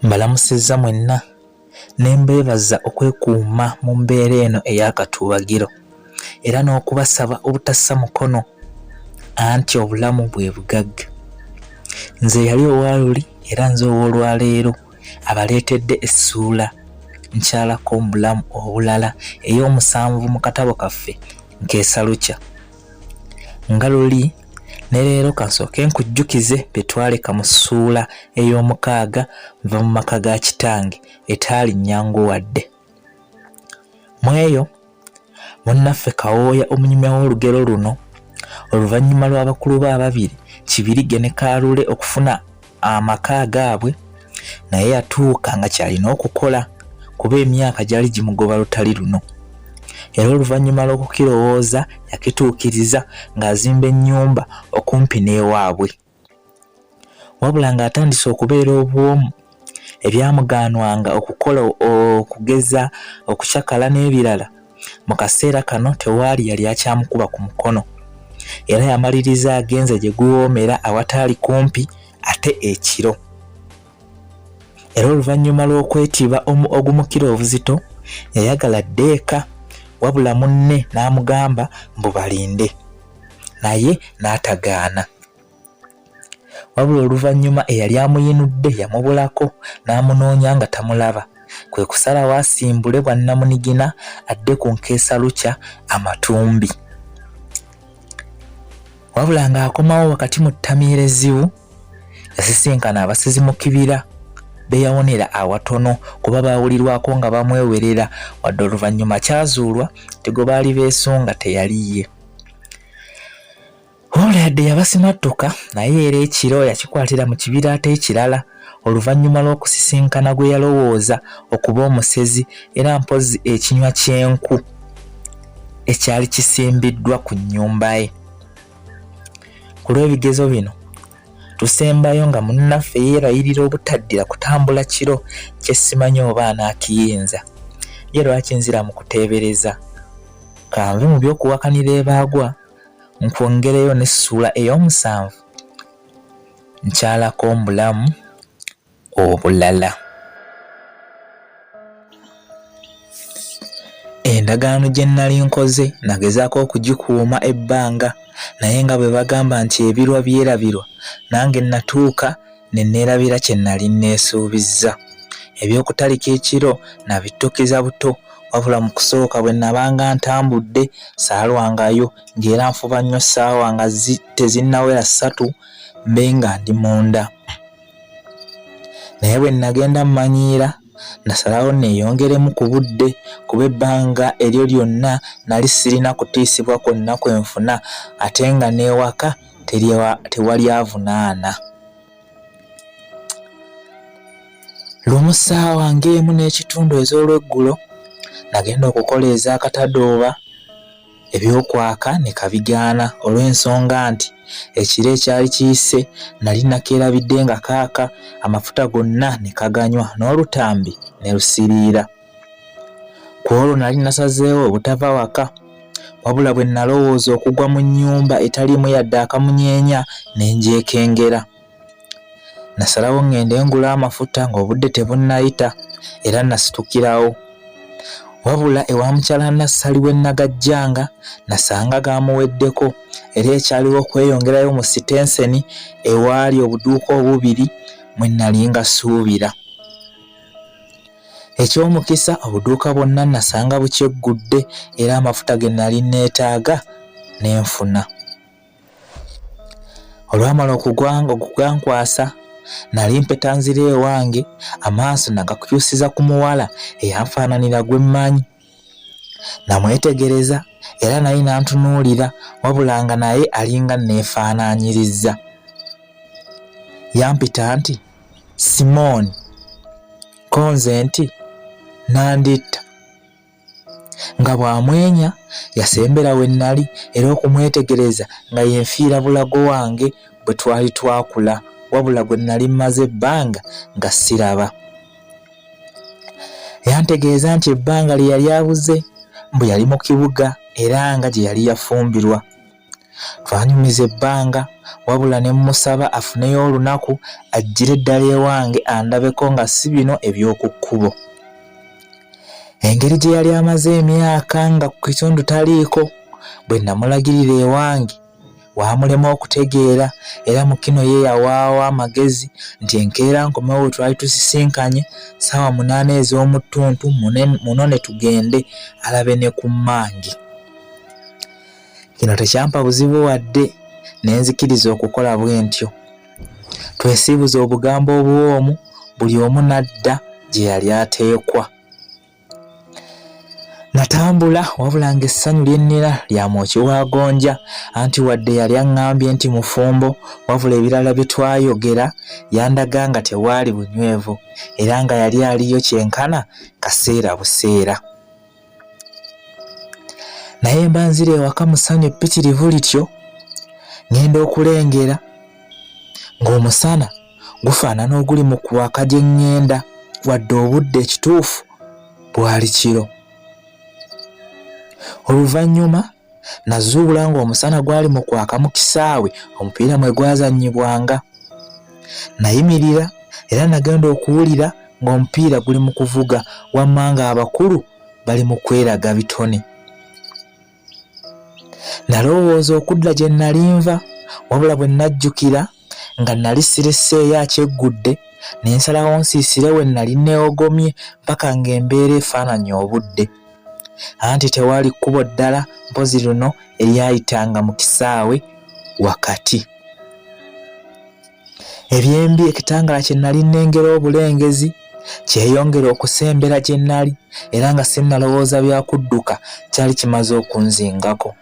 Mbalamusizza mwenna ne mbeebaza okwekuuma mu mbeera eno ey'akatuubagiro era n'okubasaba obutassa mukono anti obulamu bwe bugagga. Nze eyali owa luli era nze ow'olwaleero abaleetedde essuula nkyalako mu bulamu obulala ey'omusanvu mu katabo kaffe Nkeesa Lukya. Nga luli ne leero kansooke nkujjukize bye twaleka mu ssuula ey'omukaaga nva mu maka ga kitange etaali nnyangu wadde. Mu eyo munnaffe Kawooya omunyumya w'olugero luno oluvannyuma lw'abakulu be ababiri Kibirige ne Kaalule okufuna amaka agaabwe naye yatuuka nga ky'alina okukola kuba emyaka gyali gimugoba lutali luno era oluvannyuma lw'okukirowooza yakituukiriza ng'azimba ennyumba okumpi n'ewaabwe. Wabula ng'atandise okubeera obw'omu ebyamugaanwanga okukola okugeza okucakala n'ebirala mu kaseera kano tewaali yali akyamukuba ku mukono era yamaliriza agenze gye guwoomera awataali kumpi ate ekiro. Era oluvannyuma lw'okwetiba ogumukira obuzito yayagala adde eka wabula munne n'amugamba mbu balinde naye n'atagaana. Wabula oluvannyuma eyali amuyinudde yamubulako n'amunoonya nga tamulaba kwe kusalawo asimbule bwannamunigina adde ku nkeesalukya amatumbi. Wabula ng'akomawo wakati mu ttamiiro ezzibu yasisinkana abasezi mu kibira be yawonera awatono kuba baawulirwako nga bamwewerera wadde oluvannyuma kyazuulwa nti gwe baali beesunga teyali ye. Wabula yadde yabasimattuka naye era ekiro yakikwatira mu kibira ate ekirala oluvannyuma lw'okusisinkana gwe yalowooza okuba omusezi era mpozzi ekinywa ky'enku ekyali kisimbiddwa ku nnyumba ye. Ku lw'ebigezo bino tusembayo nga munnaffe yeerayirira obutaddira kutambula kiro kye simanyi oba anaakiyinza. Ye lwaki nzira mu kuteebereza? Kanve mu by'okuwakanira ebaagwa nkwongereyo n'essuula ey'omusanvu nkyalako mbulamu obulala. Endagaano gye nnali nkoze nagezaako okugikuuma ebbanga naye nga bwe bagamba nti ebirwa byerabirwa nange natuuka ne neerabira kye nnali nneesuubizza. Eby'okutalika ekiro nabittukiza buto wabula mu kusooka bwe nabanga ntambudde saalwangayo ng'era nfuba nnyo ssaawa nga tezinnawera ssatu mbe nga ndi munda. Naye bwe nagenda mmanyiira nasalawo neeyongeremu ku budde kuba ebbanga eryo lyonna nali sirina kutiisibwa kwonna kwe nfuna ate nga n'ewaka tewali avunaana. Lumu ssaawa ng'emu n'ekitundu ez'olweggulo nagenda okukola ez'akatadooba eby'okwaka ne kabigaana olw'ensonga nti ekiro ekyali kiyise nali nakeerabidde nga kaaka amafuta gonna ne kaganywa n'olutambi ne lusiriira. Ku olwo nali nasazeewo obutava waka wabula bwe nalowooza okugwa mu nnyumba etaliimu yadde akamunyeenya ne ngyekengera. Nasalawo ŋŋende ngule amafuta ng'obudde tebunnayita era nasitukirawo. Wabula ewa mukyala Nassali we nagajjanga nasanga gaamuweddeko era ekyaliwo kweyongerayo mu sitenseni ewaali obuduuka obubiri mwe nnali ngasuubira. Eky'omukisa obuduuka bwonna nasanga bukyeggudde era amafuta ge nali nneetaaga ne nfuna. Olwamala okugankwasa nali mpeta nzire ewange amaaso nagakyusiza ku muwala eyanfaananira gwe mmanyi. Namwetegereza era naye n'antunuulira wabula nga naye alinga nneefaanaanyirizza. Yampita nti, Simooni, ko nze nti, Nanditta. Nga bw'amwenya yasembera we nnali era okumwetegereza nga ye nfiira bulago wange bwe twali twakula wabula gwe nnali mmaze ebbanga nga siraba. Yantegeeza nti ebbanga lye yali abuze mbu yali mu kibuga era nga gye yali yafumbirwa. Twanyumiza ebbanga wabula ne mmusaba afuneyo olunaku ajjire ddala ewange andabeko nga si bino eby'oku kkubo. Engeri gye yali amaze emyaka nga ku kitundu taliiko, bwe namulagirira ewange waamulema okutegeera era mu kino ye yawaawo amagezi nti enkeera nkomewo we twali tusisinkanye ssaawa 8 ez'omu ttuntu munone tugende alabe ne ku mmange. Kino tekyampa buzibu wadde ne nzikiriza okukola bwentyo. Twesiibuza obugambo obuwoomu buli omu n'adda gye yali ateekwa. Natambula wabula ng'essanyu lye nnina lya mwoki wa gonja anti wadde yali aŋŋambye nti mufumbo wabula ebirala bye twayogera yandaga nga tewaali bunywevu era nga yali aliyo kyenkana kaseera buseera. Naye mba nzira ewaka mu ssanyu eppitirivu lityo ŋŋenda okulengera ng'omusana gufaanana oguli mu kwaka gye ŋŋenda wadde obudde ekituufu bwali kiro. Oluvannyuma nazuula ng'omusana gwali mu kwaka mu kisaawe omupiira mwe gwazannyibwanga. Nayimirira era nagenda okuwulira ng'omupiira guli mu kuvuga wamma ng'abakulu bali mu kweraga bitone. Nalowooza okudda gye nnali nva wabula bwe najjukira nga nnali sireseeyo akyeggudde ne nsalawo nsiisire we nnali neewogomye mpaka ng'embeera efaananye obudde. Anti tewaali kkubo ddala mpozi luno eryayitanga mu kisaawe wakati. Ebyembi ekitangala kye nnali nnengera obulengezi kyeyongera okusembera gye nnali era nga sinnalowooza bya kudduka kyali kimaze okunzingako.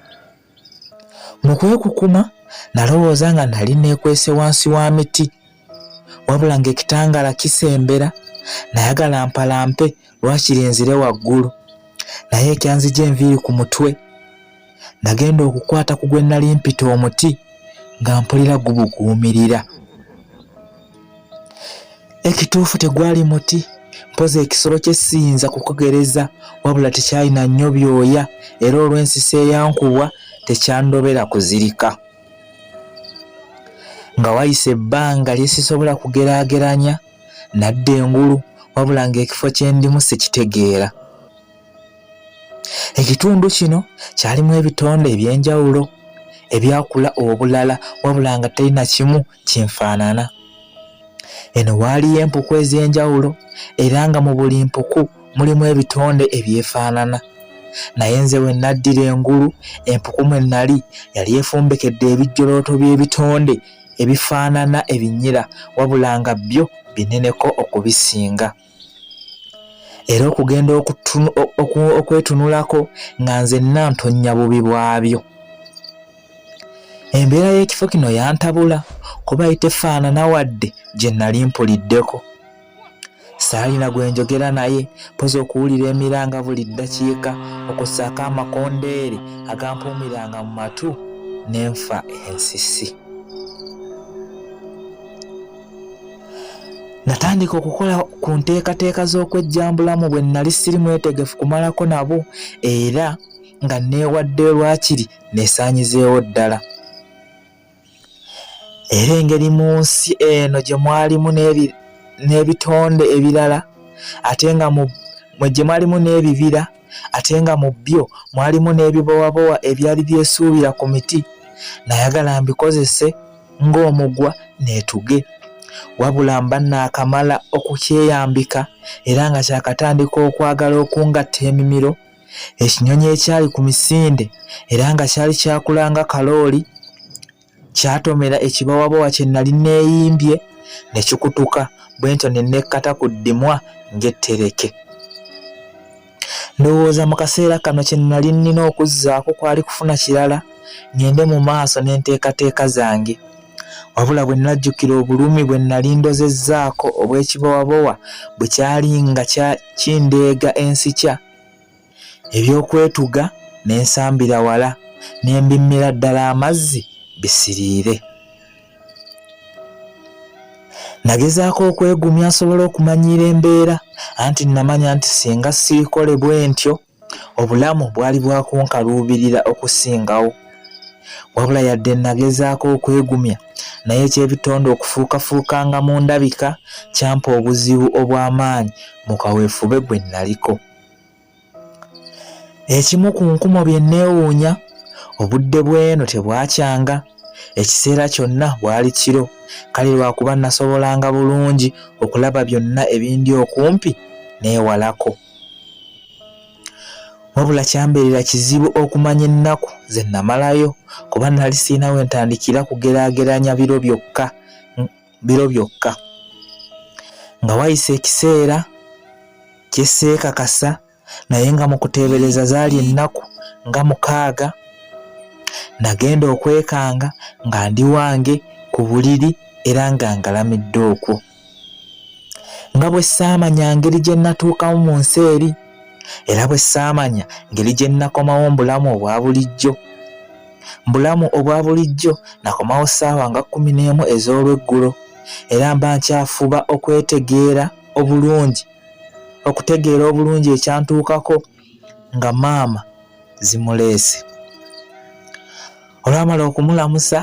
Mu kwekukuma nalowooza nga nali neekwese wansi wa miti wabula ng'ekitangala kisembera nayagala mpalampe lwakiri nzire waggulu naye ekyanzija enviiri ku mutwe nagenda okukwata ku gwe nnali mpita omuti nga mpulira gubuguumirira. Ekituufu tegwali muti mpozi ekisolo kye siyinza kukugereza wabula tekyalina nnyo byoya era olw'ensisi eyankubwa tekyandobera kuzirika. Nga wayise ebbanga lye sisobola kugeraageranya nadda engulu wabula ng'ekifo kye ndimu sikitegeera. Ekitundu kino kyalimu ebitonde eby'enjawulo ebyakula obulala wabula nga teri na kimu kinfaanana. Eno waaliyo empuku ez'enjawulo era nga mu buli mpuku mulimu ebitonde ebyefaanana. Naye nze we naddira engulu, empuku mwe nnali yali efumbekedde ebijjolooto by'ebitonde ebifaanana ebinyira wabula nga byo bineneko okubisinga. Era okugenda okwetunulako nga nzenna ntonnya bubi bwabyo. Embeera y'ekifo kino yantabula kuba yali tefaanana wadde gye nnali mpuliddeko. Saalina gwe njogera naye mpozi okuwulira emiranga buli ddakiika okussaako amakondeere agampuumiranga mu matu ne nfa ensisi. Natandika okukola ku nteekateeka z'okwejjambulamu bwe nnali siri mwetegefu kumalako nabo era nga nneewaddeyo lwakiri neesaanyizeewo ddala. Era engeri mu nsi eno gye mwalimu n'ebitonde ebirala ate nga mu gye mwalimu n'ebibira ate nga mu byo mwalimu n'ebibowabowa ebyali byesuubira ku miti, nayagala mbikozese ng'omugwa neetuge. Wabula mba naakamala okukyeyambika era nga kyakatandika okwagala okungatta emimiro, ekinyonyi ekyali ku misinde era nga kyali kyakula nga kalooli kyatomera ekibowabowa kye nnali neeyimbye ne kikutuka bwentyo ne nekkata ku ddimwa ng'ettereke. Ndowooza mu kaseera kano kye nnali nnina okuzzaako kwali kufuna kirala ng'ende mu maaso n'enteekateeka zange. Wabula bwe nnajjukira obulumi bwe nnali ndozezzaako obw'ekibowabowa bwe kyali nga kindeega ensikya, Eby'okwetuga ne nsambira wala ne mbimmira ddala amazzi bisiriire. Nagezaako okwegumya nsobole okumanyiira embeera anti namanya nti singa siikole bwe ntyo obulamu bwali bwakunkaluubirira okusingawo. Wabula yadde nagezaako okwegumya naye eky'ebitonde okufuukafuukanga mu ndabika kyampa obuzibu obw'amaanyi mu kaweefube gwe nnaliko. Ekimu ku nkumo bye nneewuunya, obudde bw'eno tebwakyanga, ekiseera kyonna bwali kiro, kale lwakuba nasobolanga bulungi okulaba byonna ebindi okumpi n'ewalako. Wabula kyambeerera kizibu okumanya ennaku ze namalayo kuba nali sirina we ntandikira kugeraageranya biro byokka biro byokka. Nga wayise ekiseera kye seekakasa naye nga mu kuteebereza zaali ennaku nga mukaaga, nagenda okwekanga nga ndi wange ku buliri era nga ngalamidde okwo. Nga bwe saamanya ngeri gye nnatuukamu mu nsi eri, era bwe saamanya ngeri gye nnakomawo mu bulamu obwa bulijjo. Mu bulamu obwa bulijjo nakomawo ssaawa nga 11 ez'olweggulo, era mba nkyafuba okwetegeera obulungi okutegeera obulungi ekyantuukako nga maama zimuleese. Olwamala okumulamusa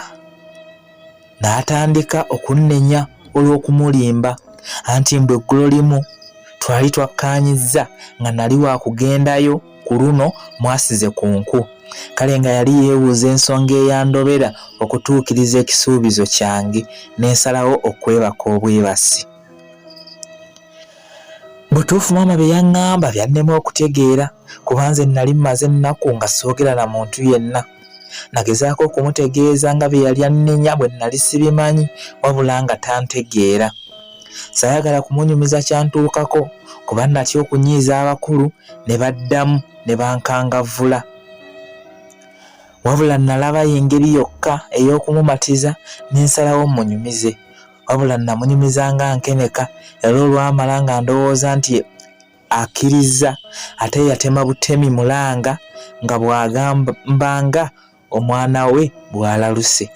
n'atandika okunnenya olw'okumulimba anti mbu eggulo limu twali twakkaanyizza nga nali wa kugendayo ku luno mwasize ku nku kale nga yali yeebuuza ensonga eyandobera okutuukiriza ekisuubizo kyange ne nsalawo okwebaka obwebasi. Butuufu maama bye yaŋŋamba byannema okutegeera kuba nze nnali mmaze ennaku nga soogera na muntu yenna. Nagezaako okumutegeeza nga bye yali annenya bwe nnali sibimanyi wabula nga tantegeera. Saayagala kumunyumiza kyantuukako kuba natya okunyiiza abakulu ne baddamu ne bankangavvula. Wabula nnalaba y'engeri yokka ey'okumumatiza ne nsalawo mmunyumize. Wabula nnamunyumiza nga nkeneka era olwamala nga ndowooza nti akkirizza ate yatema butemi mulanga nga bw'agamba nga omwana we bw'alaluse.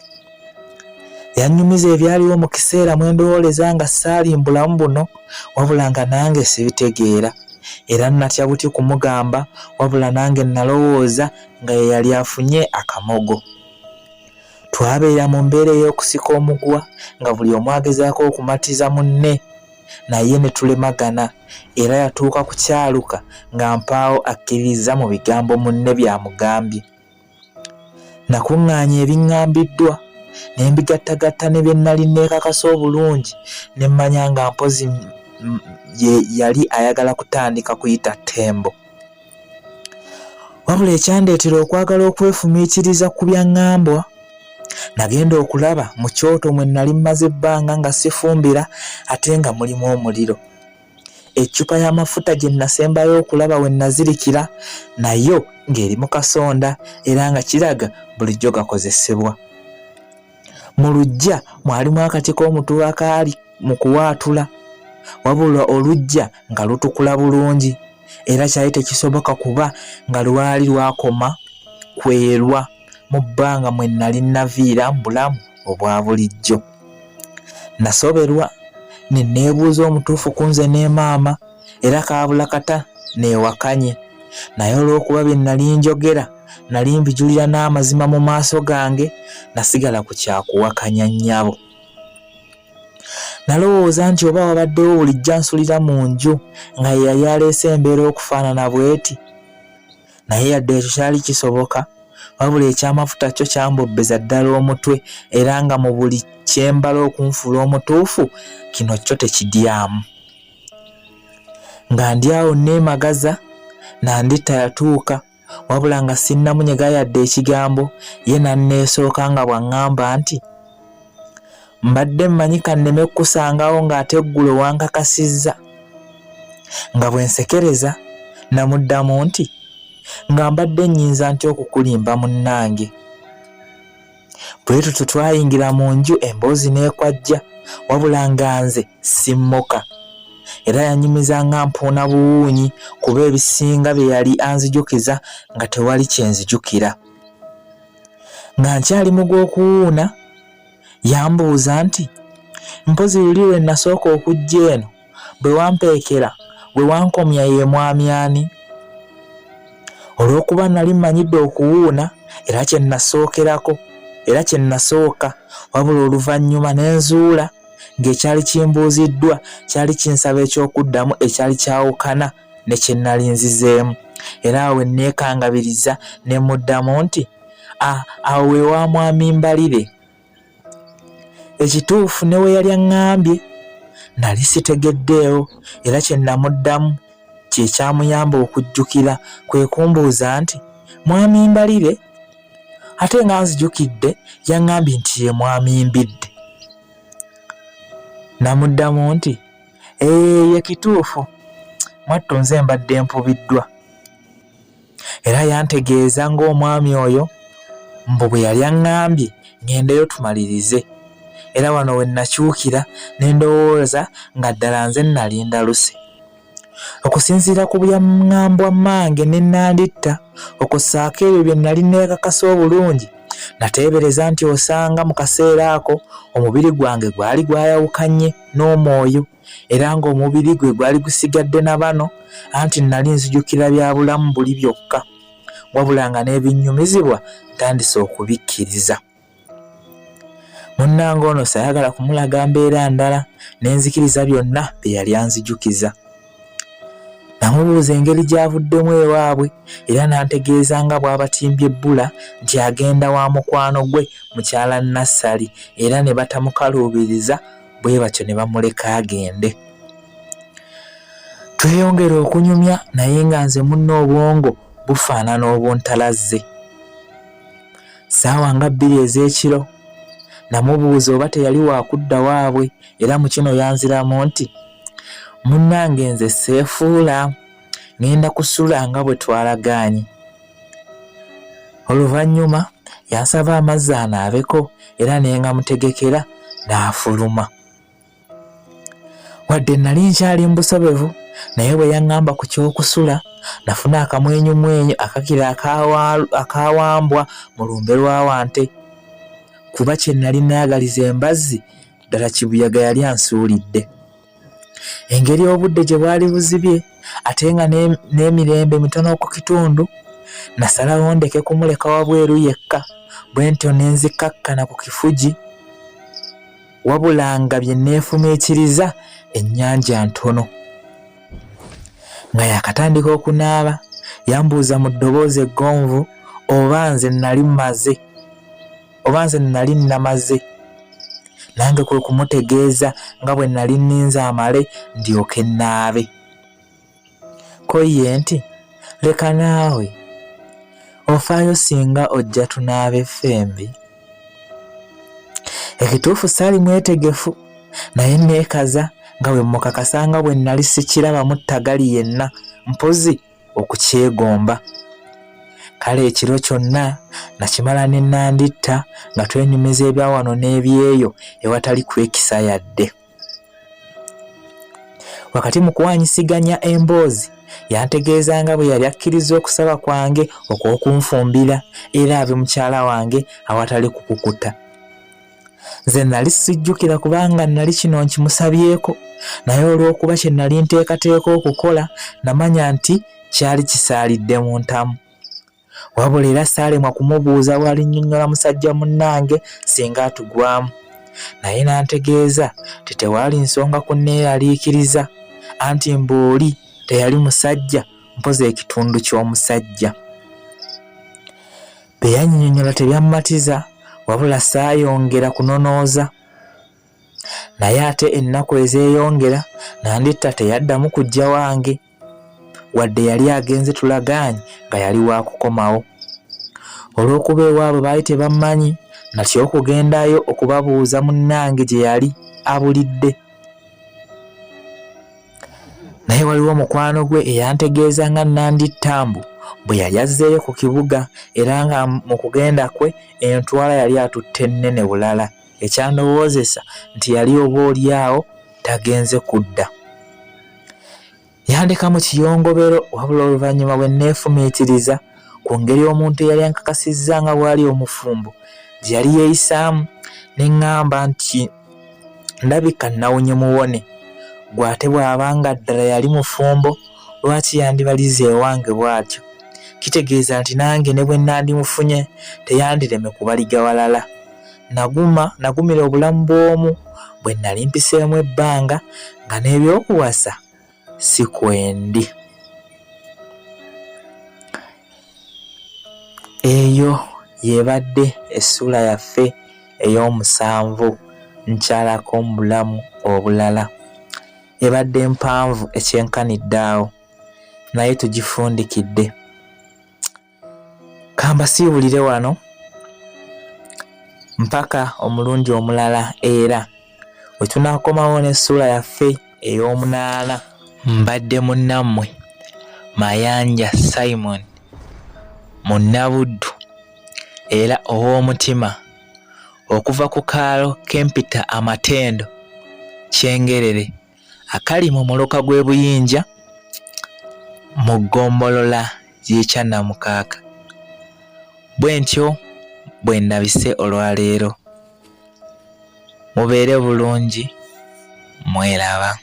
Yannyumiza ebyaliwo mu kiseera mwe ndowooleza nga ssaali mu bulamu buno wabula nga nange sibitegeera era nnatya buti kumugamba wabula nange nnalowooza nga ye yali afunye akamogo. Twabeera mu mbeera ey'okusika omuguwa nga buli omu agezaako okumatiza munne naye ne tulemagana era yatuuka kukyaluka nga mpaawo akkiririzza mu bigambo munne by'amugambye. Nakuŋŋaanya ebiŋŋambiddwa ne mbigattagatta ne bye nnali nneekakasa obulungi ne mmanya nga mpozzi ye yali ayagala kutandika kuyita Ttembo. Wabula ekyandeetera okwagala okwefumiitiriza ku byaŋŋambwa, nagenda okulaba mu kyoto mwe nnali mmaze ebbanga nga sifumbira ate nga mulimu omuliro. Eccupa y'amafuta gye nnasembayo okulaba we nnazirikira nayo ng'eri mu kasonda era nga kiraga bulijjo gakozesebwa. Mu luggya mwalimu akati k'omutuba akaali mu kuwaatula wabula oluggya nga lutukula bulungi era kyali tekisoboka kuba nga lwali lwakoma kwerwa mu bbanga mwe nnali nnaviira mu bulamu obwa bulijjo. Nasoberwa ne neebuuza omutuufu ku nze ne maama era kaabula kata neewakanye naye olw'okuba bye nnali njogera nali mbijulira n'amazima mu maaso gange nasigala ku kyakuwakanya nnyabo. Nalowooza nti oba wabaddewo bulijjo ansulira mu nju nga ye yali aleese embeera okufaanana bw'eti. Naye yadde ekyo kyali kisoboka, wabula eky'amafuta kyo kyambobbeza ddala omutwe era nga mu buli kye mbala okunfuula omutuufu, kino kyo tekidyamu. Nga ndi awo nneemagaza, Nanditta yatuuka wabula nga sinnamunyega yadde ekigambo ye n'anneesooka nga bw'aŋŋamba nti, Mbadde mmanyi kanneme kukusangawo ng'ate eggulo wankakasizza. Nga bwe nsekereza namuddamu nti, Nga mbadde nnyinza ntya okukulimba munnange? Bwe tutyo twayingira mu nju emboozi n'ekwajja wabula nga nze simmuka. Era yanyumiza nga mpuuna buwuunyi kuba ebisinga bye yali anzijukiza nga tewali kye nzijukira. Nga nkyali mu gw'okuwuuna, yambuuza nti, Mpozi luli lwe nasooka okujja eno bwe wampeekera gwe wankomya ye mwami ani? Olw'okuba nali mmanyidde okuwuuna era kye nasookerako era kye nasooka wabula oluvannyuma ne nzuula ng'ekyali kimbuuziddwa kyali kinsaba eky'okuddamu ekyali kyawukana ne kye nnali nzizeemu era awo we nneekangabiriza ne muddamu nti awo we wa mwami Mbalire. Ekituufu ne we yali aŋŋambye nali sitegeddeewo era kye namuddamu kye kyamuyamba okujjukira kwe kumbuuza nti mwami Mbalire ate nga nzijukidde yaŋŋambye nti ye mwami Mbidde. Namuddamu nti ee ye kituufu mwattu nze mbadde mpubiddwa. Era yantegeeza ng'omwami oyo mbu bwe yali aŋŋambye ŋŋendeyo tumalirize. Era wano we nakyukira ne ndowooza nga ddala nze nnali ndaluse. Okusinziira ku byaŋŋambwa mmange ne Nanditta okwo ssaako ebyo bye nnali neekakasa obulungi, nateebereza nti osanga mu kaseera ako omubiri gwange gwali gwayawukanye n'omwoyo era ng'omubiri gwe gwali gusigadde na bano anti nnali nzijukira bya bulamu buli byokka wabula nga n'ebinnyumizibwa ntandise okubikkiriza. Munnange ono sayagala kumulaga mbeera ndala ne nzikiriza byonna bye yali anzijukiza. Namubuuza engeri gy'avuddemu ewaabwe era n'antegeeza nga bw'abatimbye ebbula nti agenda wa mukwano gwe mukyala Nassali era ne batamukaluubiriza bwe batyo ne bamuleka agende. Tweyongera okunyumya naye nga nze munno obwongo bufaanana obuntalazze. Ssaawa nga bbiri ez'ekiro namubuuza oba teyali waakudda waabwe era mu kino yanziramu nti, Munnange nze seefuula, ŋŋenda kusula nga bwe twalagaanye. Oluvannyuma yansaba amazzi anaabeko era ne ngamutegekera n'afuluma. Wadde nali nkyali mu busobevu naye bwe yaŋŋamba ku ky'okusula nafuna akamwenyumwenyu akakira akawambwa mu lumbe lwa wante kuba kye nali naagaliza embazzi ddala kibuyaga yali ansuulidde. Engeri obudde gye bwali buzibye ate nga n'emirembe mitono ku kitundu nasalawo ndeke kumuleka wabweru yekka bwe ntyo ne nzikakkana ku kifugi wabula nga bye neefumiitiriza ennyanja ntono. Nga yakatandika okunaaba, yambuuza mu ddoboozi eggonvu oba nze nali mmaze oba nze nali nnamaze. Nange kwe kumutegeeza nga bwe nali nninze amale ndyoke nnaabe. Ko ye nti, Leka naawe, ofaayo singa ojja tunaabe ffembi? Ekituufu saali mwetegefu naye neekaza nga bwe mmukakasa nga bwe nnali sikirabamu ttagali yenna mpozzi okukyegomba. Kale ekiro kyonna nakimala ne Nanditta nga twenyumiza ebya wano n'ebyeyo ewatali kwekisa yadde. Wakati mu kuwaanyisiganya emboozi yantegeeza nga bwe yali akkirizza okusaba kwange okw'okunfumbira era abe mukyala wange awatali kukukuta. Nze nali sijjukira kubanga nali kino nkimusabyeko naye olw'okuba kye nali nteekateeka okukola namanya nti kyali kisaalidde mu ntamu. Wabula era saalemwa kumubuuza bw'alinnyonnyola musajja munnange singa atugwamu. Naye n'antegeeza nti tewaali nsonga kunneeraliikiriza anti mbu oli teyali musajja mpozi ekitundu ky'omusajja. Bye yannyonnyola tebyammatiza wabula saayongera kunonooza. Naye ate ennaku ezeeyongera Nanditta teyaddamu kujja wange. Wadde yali agenze tulagaanye nga yali wa kukomawo. Olw'okuba ewaabwe baali tebammanyi, natya okugendayo okubabuuza munnange gye yali abulidde. Naye waliwo mukwano gwe eyantegeeza nga Nanditta mbu bwe yali azzeeyo ku kibuga era nga mu kugenda kwe entwala yali atutte nnene bulala ekyandowoozesa nti yali oba oli awo tagenze kudda. Yandeka mu kiyongobero wabula oluvannyuma bwe nneefumiitiriza ku ngeri omuntu eyali ankakasizza nga bw'ali omufumbo gye yali yeeyisaamu ne ŋŋamba nti ndabika nnawunye muwone. Ggwe ate bw'aba nga ddala yali mufumbo lwaki yandibaliza ewange bw'atyo? Kitegeeza nti nange ne bwe nnandimufunye teyandireme kubaliga walala. Naguma nagumira obulamu bw'omu bwe nnali mpiseemu ebbanga nga n'ebyokuwasa si kwendi. Eyo y'ebadde essuula yaffe ey'omusanvu nkyalako mu bulamu obulala. Ebadde mpanvu ekyenkanidde awo naye tugifundikidde. Kambasiibulire wano mpaka omulundi omulala era we tunaakomawo n'essuula yaffe ey'omunaana. Mbadde munnammwe Mayanja Simon Munnabuddu era ow'omutima okuva ku kaalo k'empita Amatendo Kyengerere. akali mu muluka gw'e Buyinja mu ggombolola y'e Kyannamukaaka. Bwentyo bwe ndabise olwaleero. Mubeere bulungi, mweraba.